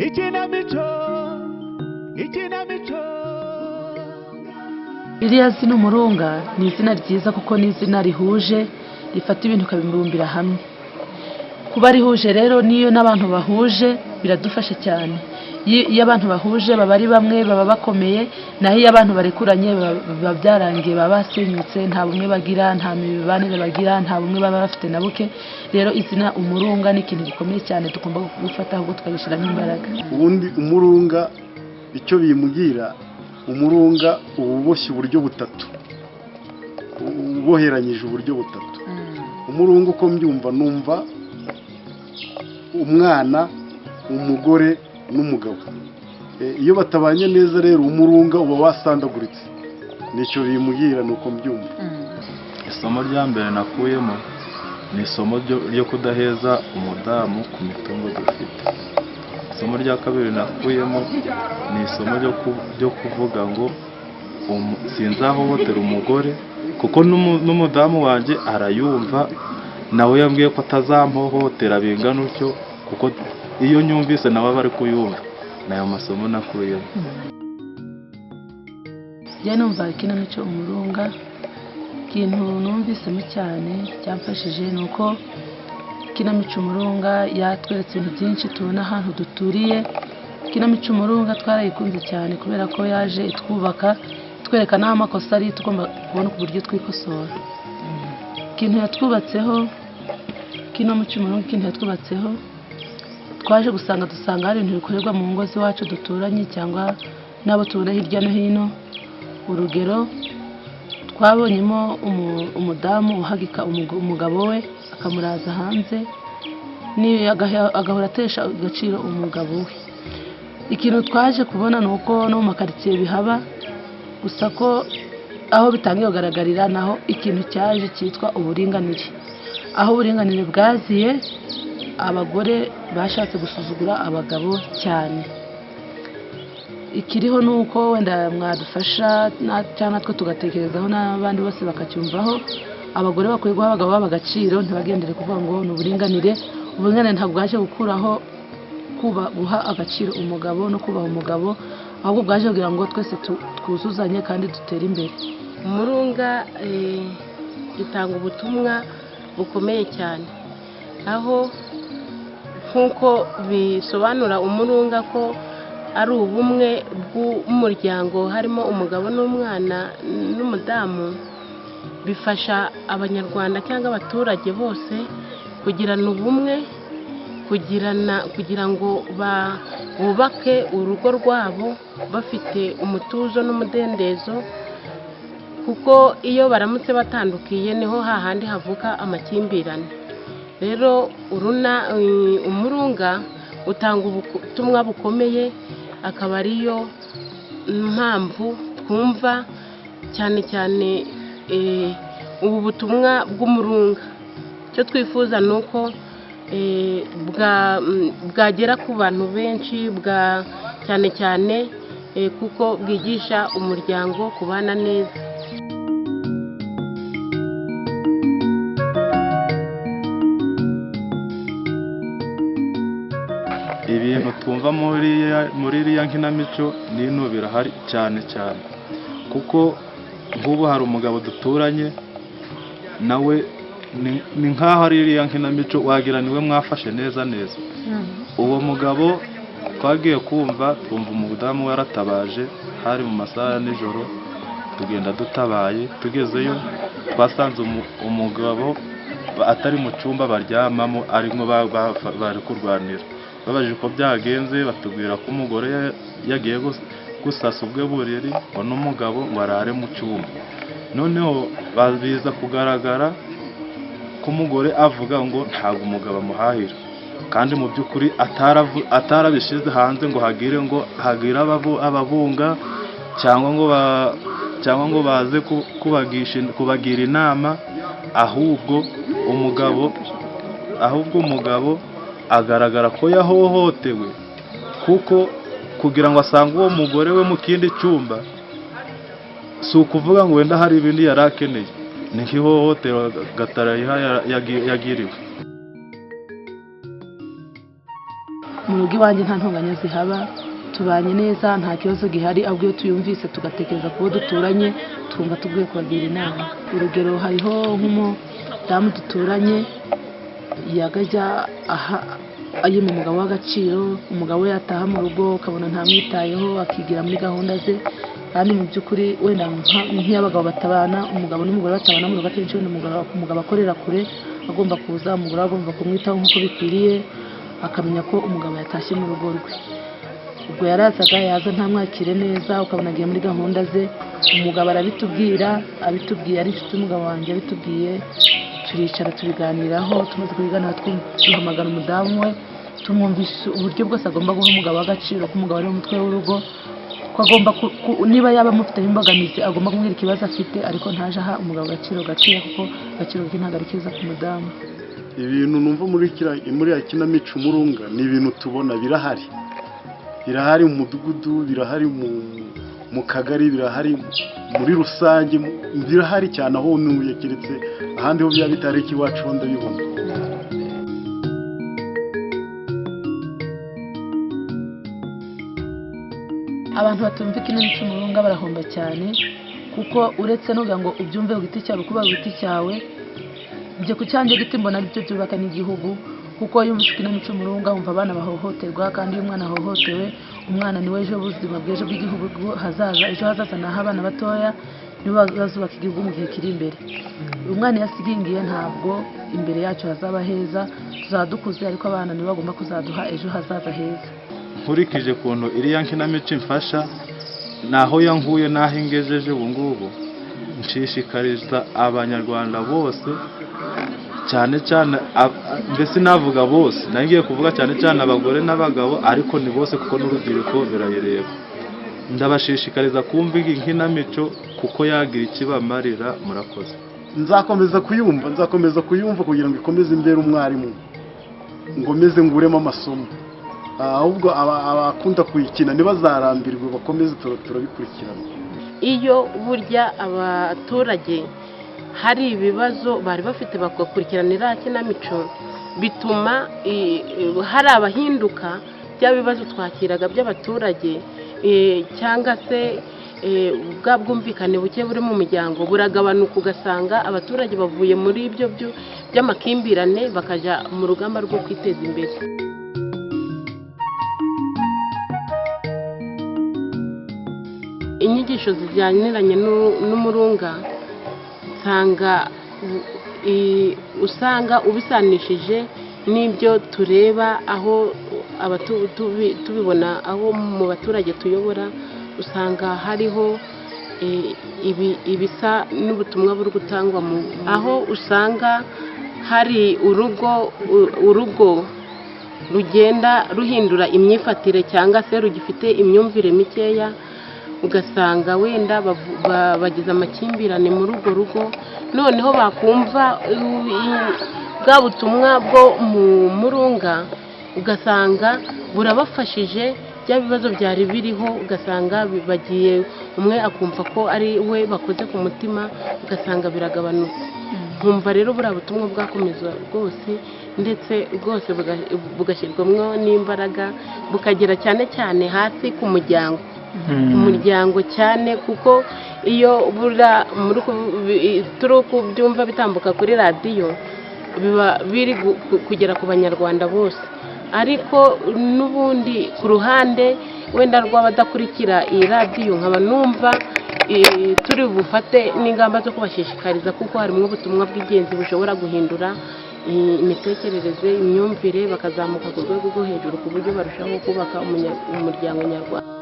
Ikinamico, ikinamico. Iriya zina Umurunga ni izina ryiza kuko ni izina rihuje, rifata ibintu ukabibumbira hamwe. Kuba rihuje rero niyo n'abantu bahuje biradufasha cyane. Iyo abantu bahuje baba ari bamwe, baba bakomeye, naho iyo abantu barekuranye biba byarangiye, baba basenyutse, nta bumwe bagira, nta mibanire bagira, nta bumwe baba bafite na buke. Rero izina Umurunga ni ikintu gikomeye cyane tugomba gufata ahubwo tukagishyiramo imbaraga. Ubundi umurunga icyo bimbwira, umurunga uba uboshye uburyo butatu, uboheranyije uburyo butatu. Umurunga uko mbyumva, numva umwana, umugore n'umugabo. Iyo batabanye neza rero umurunga uba wasandaguritse. Nicyo bimbwira nuko mbyumva. Isomo rya mbere nakuyemo ni isomo ryo kudaheza umudamu ku mitungo dufite. Isomo rya kabiri nakuyemo ni isomo ryo kuvuga ngo sinzahohotera umugore, kuko n'umudamu wanjye arayumva, nawe yambwiye ko atazampohotera bingana utyo, kuko iyo nyumvise nawe aba ari kuyumva. Nayo masomo nakuyemo. Njye numva ikinamico Umurunga, ikintu numvisemo cyane cyamfashije ni uko ikinamico Umurunga yatweretse ibintu byinshi tubona ahantu duturiye. Ikinamico Umurunga twarayikunze cyane kubera ko yaje itwubaka, itwereka n'aho amakosa ari, tugomba kubona uburyo twikosora. Ikintu yatwubatseho ikinamico Umurunga, ikintu yatwubatseho twaje gusanga dusanga hari ibintu bikorerwa mu ngo z'iwacu duturanye cyangwa n'abo tubona hirya no hino. Urugero twabonyemo umudamu uhagika umugabo we akamuraza hanze, agahora atesha agaciro umugabo we. Ikintu twaje kubona ni uko no mu makaritsiye bihaba, gusa ko aho bitangiye kugaragarira naho ikintu cyaje cyitwa uburinganire. Aho uburinganire bwaziye, abagore bashatse gusuzugura abagabo cyane. Ikiriho ni uko wenda mwadufasha cyangwa natwe tugatekerezaho n'abandi bose bakacyumvaho, abagore bakwiye guha abagabo babo agaciro, ntibagendere kuvuga ngo ni uburinganire. Uburinganire ntabwo bwaje gukuraho guha agaciro umugabo no kubaha umugabo, ahubwo bwaje kugira ngo twese twuzuzanye kandi dutere imbere. Umurunga itanga ubutumwa bukomeye cyane, aho nk'uko bisobanura umurunga ko ari ubumwe bw'umuryango harimo umugabo n'umwana n'umudamu, bifasha abanyarwanda cyangwa abaturage bose kugirana ubumwe, kugira ngo bubake urugo rwabo bafite umutuzo n'umudendezo, kuko iyo baramutse batandukiye niho hahandi havuka amakimbirane. Rero umurunga utanga ubutumwa bukomeye, akaba ariyo mpamvu twumva cyane cyane ubu butumwa bw'umurunga. Icyo twifuza ni uko bwagera ku bantu benshi, cyane cyane kuko bwigisha umuryango kubana neza. Ibintu twumva muri iriya nkinamico n'ino birahari cyane cyane, kuko nk'ubu hari umugabo duturanye nawe ni nk'aho ari iriya nkinamico, wagira niwe mwafashe neza neza. Uwo mugabo twagiye kumva twumva umudamu we yaratabaje, hari mu masaha ya nijoro, tugenda dutabaye, tugezeyo twasanze umugabo atari mu cyumba baryamamo, arimo bari kurwanira. Babajije uko byagenze, batubwira ko umugore yagiye gusasa ubwe buriri, ngo n'umugabo ngo arare mu cyumba. Noneho biza kugaragara ko umugore avuga ngo ntabwo umugabo amuhahira, kandi mu by'ukuri atarabishyize hanze ngo hagire ababunga cyangwa ngo baze kubagira inama, ahubwo umugabo agaragara ko yahohotewe, kuko kugira ngo asange uwo mugore we mu kindi cyumba si ukuvuga ngo wenda hari ibindi yari akeneye, ni nk'ihohoterwa Gatarayiha yagiriwe. Mu Mu rugo iwanjye nta ntonganya zihaba, tubanye neza, nta kibazo gihari. Ahubwo iyo tuyumvise tugatekereza ku bo duturanye, twumva tugiye kubagira inama. Urugero, hariho nk'umudamu duturanye yagajya aha ayima umugabo w'agaciro. Umugabo we yataha mu rugo ukabona ntamwitayeho, akigira muri gahunda ze. Kandi mu by'ukuri wenda nk'iyo abagabo batabana, umugabo n'umugore batabana mu rugo, akenshi wenda umugabo akorera kure, agomba kuza, umugore agomba kumwitaho nk'uko bikwiriye, akamenya ko umugabo yatashye mu rugo rwe. Ubwo yarazaga, yaza ntamwakire neza, ukabona agiye muri gahunda ze. Umugabo arabitubwira, abitubwiye ari inshuti y'umugabo wanjye, abitubwiye turicara tubiganiraho. Tumaze kubiganira, duhamagara umudamu we, tumwumvisha uburyo bwose agomba guha umugabo agaciro, ko umugabo ari umutwe w'urugo, ko agomba niba yaba amufiteho imbogamizi agomba kumubwira ikibazo afite, ariko ntaje aha umugabo agaciro gakeya, kuko agaciro ke ntabwo ari keza ku mudamu. Ibintu numva muri ya kinamico Umurunga ni ibintu tubona birahari, birahari mu mudugudu, birahari mu kagari, birahari muri rusange, birahari cyane aho ntuye, keretse ahandi ho byaba bitari iwacu ho ndabibona. Abantu batumva ikinamico Umurunga barahomba cyane, kuko uretse no kugira ngo ubyumve ku giti cyawe, kuba ku giti cyawe, njye ku cyanjye giti mbona aribyo byubaka n'igihugu. Kuko iyo wumvise ikinamico Umurunga wumva abana bahohoterwa, kandi iyo umwana ahohotewe, umwana niwe ejo buzima bw'ejo bw'igihugu hazaza. Ejo hazaza ni ah'abana batoya, nibo bazubaka igihugu mu gihe kiri imbere. Umwana iyo asigingiye ntabwo imbere yacu hazaba heza. Tuzaba dukuze, ariko abana nibo bagomba kuzaduha ejo hazaza heza. Nkurikije ukuntu iriya nkinamico imfasha, naho yankuye n'aho ingejeje ubu ngubu, nshishikariza Abanyarwanda bose, cyane cyane mbese navuga bose, ngiye kuvuga cyane cyane abagore n'abagabo, ariko ni bose kuko n'urubyiruko birayireba. Ndabashishikariza kumva iyi nkinamico kuko yagira ikibamarira. Murakoze. Nzakomeza kuyumva, nzakomeza kuyumva kugira ngo ikomeze imbere umwarimu, ngomeze nguremo amasomo. Ahubwo abakunda kuyikina ntibazarambirwe, bakomeze, turabikurikirana. Iyo burya abaturage hari ibibazo bari bafite bagakurikiranira kinamico, bituma hari abahinduka. Bya bibazo twakiraga by'abaturage cyangwa se bwa bwumvikane buke buri mu muryango buragabanuka, ugasanga abaturage bavuye muri ibyo by'amakimbirane bakajya mu rugamba rwo kwiteza imbere. Inyigisho zijyaniranye n'umurunga usanga ubisanishije n'ibyo tureba aho tubibona aho mu baturage tuyobora, usanga hariho ibisa n'ubutumwa buri gutangwa, aho usanga hari urugo rugenda ruhindura imyifatire cyangwa se rugifite imyumvire mikeya, ugasanga wenda bagize amakimbirane muri urwo rugo. Noneho bakumva bwa butumwa bwo mu murunga, ugasanga burabafashije. Bya bibazo byari biriho ugasanga bagiye, umwe akumva ko ari we bakoze ku mutima, ugasanga biragabanutse. Nkumva rero buriya butumwa bwakomeza rwose, ndetse rwose bugashyirwamo n'imbaraga, bukagera cyane cyane hasi ku muryango, umuryango cyane, kuko iyo turi kubyumva bitambuka kuri radiyo biba biri kugera ku Banyarwanda bose. Ariko n'ubundi ku ruhande wenda rw'abadakurikira iyi radiyo, nkaba numva turi bufate n'ingamba zo kubashishikariza, kuko harimo ubutumwa bw'ingenzi bushobora guhindura imitekerereze, imyumvire, bakazamuka ku rwego rwo hejuru ku buryo barushaho kubaka umuryango nyarwanda.